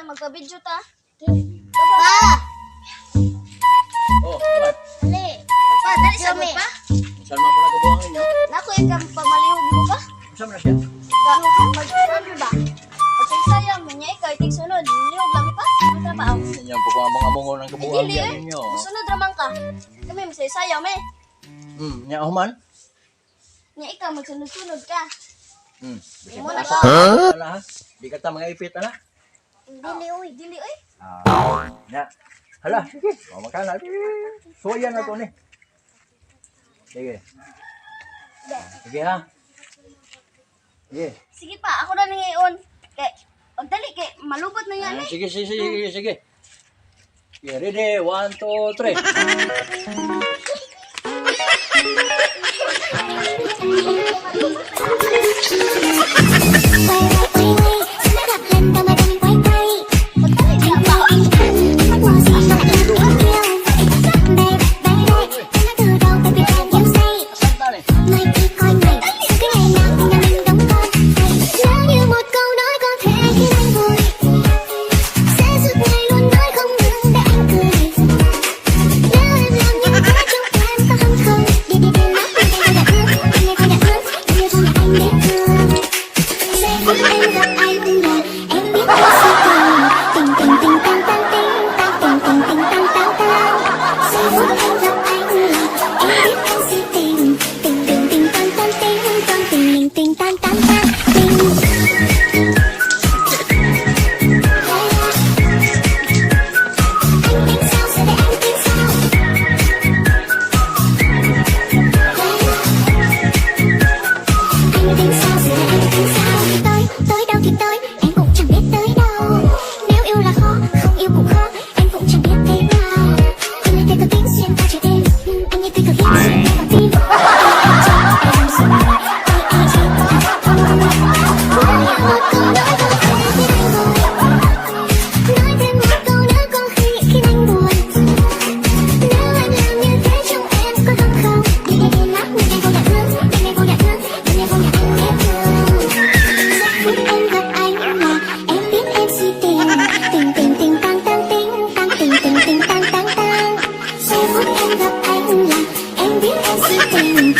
Ta, magpa-video ta. Pa! Oh, naman. Dali. Pa, dali sa pa. Saan man po nagkabuang ninyo? Nako, ikaw pamalihog mo ba? Saan man na siya? Ka, mag, ano ba? Magsaysaya mo niya, ikaw itig sunod. Lihog lang pa. Ang trabaho. Yan po kung among-amongo ng Ay, kabuang dili yan eh. ninyo. Musunod raman ka. Kami, magsaysaya me. Nya human. Nya ikaw, magsunod-sunod ka. Mo na ka. Ala ha. Di ka ta mga ipit ala. Dili, uy. Dili, uy. Ah, nya. Hala, sige. O makana. Suwayan na to ni. Sige. Sige ha. Sige. Sige pa, ako na ngayon. Kay, pagdali, kay, malubot na yan Ah, eh. sige, sige, sige, sige. Sige, ready? One, two, three.